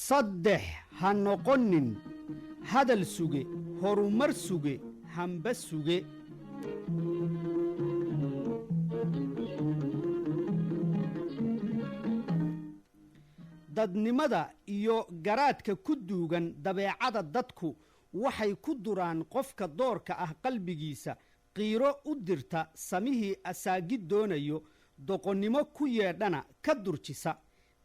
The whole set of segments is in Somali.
Saddex ha noqonin: hadal suge, horumar suge, hamba suge. Dadnimada iyo garaadka ku duugan dabeecada dadku waxay ku duraan qofka doorka ah qalbigiisa qiiro u dirta samihii asaagid doonayo, doqonnimo ku yeedhana ka durjisa.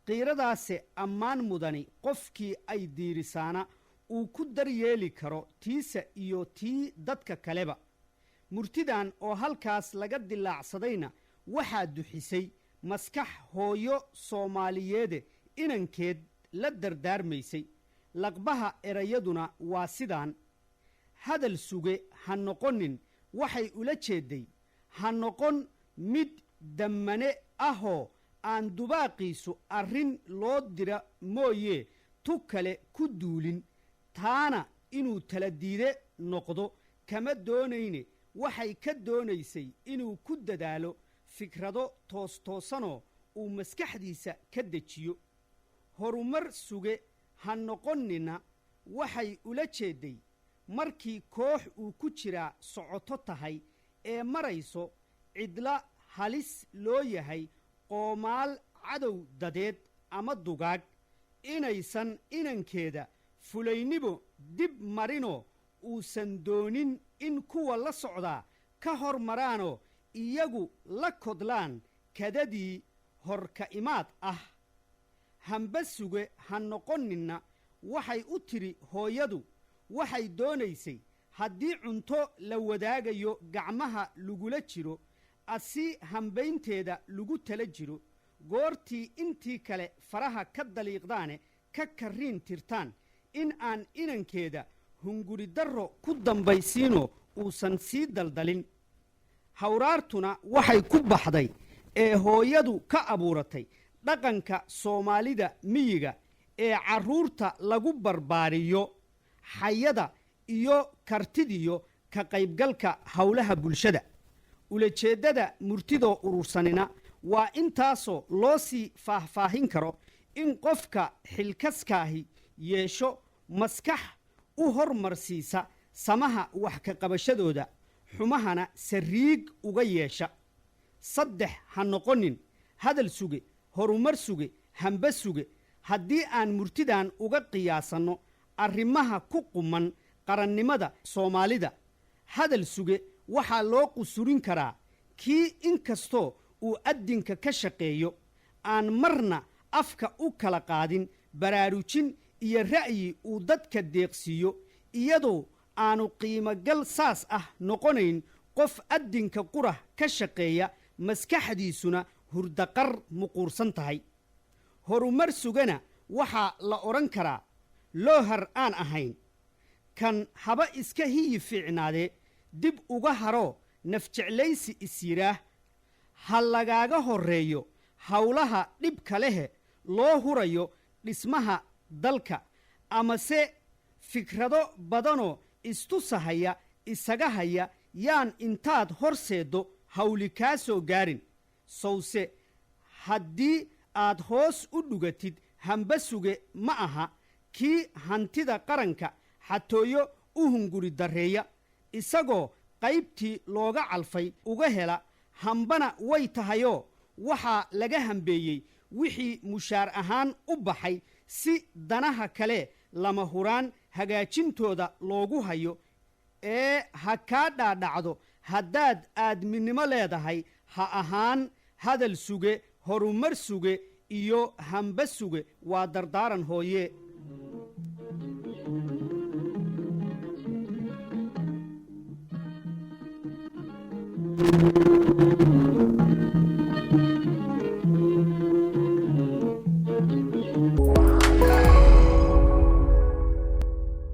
Qiiradaase ammaan mudani qofkii ay diirisaana uu ku daryeeli karo tiisa iyo tii dadka kaleba. Murtidan oo halkaas laga dilaacsadayna waxaa duxisay maskax hooyo Soomaaliyeede inankeed la dardaarmaysay. Laqbaha erayaduna waa sidaan: hadal suge ha noqonin waxay ula jeedday ha noqon mid dammane ahoo aan dubaaqiisu arrin loo dira mooyee tu kale ku duulin. Taana inuu tala diide noqdo kama doonayne, waxay ka doonaysay inuu ku dadaalo fikrado toos-toosanoo uu maskaxdiisa ka dejiyo. Horumar suge ha noqonnina waxay ula jeedday markii koox uu ku jiraa socoto tahay ee marayso cidla halis loo yahay qoomaal cadow dadeed ama dugaag, inaysan inankeeda fulaynimo dib marinoo uusan doonin in kuwa la socdaa ka hor maraanoo iyagu la kodlaan kadadii horka imaad ah. Hamba suge ha noqoninna waxay u tidhi hooyadu waxay doonaysay haddii cunto la wadaagayo gacmaha lagula jiro, asi hambaynteeda lagu tala jiro, goortii intii kale faraha ka daliiqdaane ka karriin tirtaan, in aan inankeeda hunguridarro ku dambaysiinoo uusan sii daldalin. Hawraartuna waxay ku baxday ee hooyadu ka abuuratay dhaqanka Soomaalida miyiga ee carruurta lagu barbaariyo xayada iyo kartidiyo ka qaybgalka howlaha bulshada. Ulajeeddada murtidoo urursanina waa intaasoo loo sii faahfaahin karo in qofka xilkaskaahi yeesho maskax u hormarsiisa samaha wax ka qabashadooda, xumahana sariig uga yeesha. Saddex ha noqonin: hadal suge, horumar suge, hamba suge. Haddii aan murtidan uga qiyaasanno arrimaha ku quman qarannimada Soomaalida, hadal suge waxaa loo qusurin karaa kii inkastoo uu addinka ka shaqeeyo aan marna afka u kala qaadin baraarujin iyo ra'yi uu dadka deeqsiiyo, iyadoo aanu qiimogal saas ah noqonayn qof addinka qura ka shaqeeya, maskaxdiisuna hurdaqar muquursan tahay. Horumar sugana waxaa la odhan karaa loohar aan ahayn kan haba iska hiyi fiicnaadee dib uga haroo nafjeclaysi is yidhaah ha lagaaga horreeyo howlaha dhibka lehe loo hurayo dhismaha dalka, amase fikrado badanoo istusahaya isaga haya yaan intaad horseeddo hawli kaa soo gaarin. Sawse haddii aad hoos u dhugatid, hamba suge ma aha kii hantida qaranka xatooyo u hunguri darreeya, isagoo qaybtii looga calfay uga hela. Hambana way tahayoo waxaa laga hambeeyey wixii mushaar ahaan u baxay si danaha kale lama huraan hagaajintooda loogu hayo. Ee ha kaa dhaadhacdo haddaad aadminimo leedahay, ha ahaan hadal suge, horumar suge iyo hamba suge. Waa dardaaran hooye.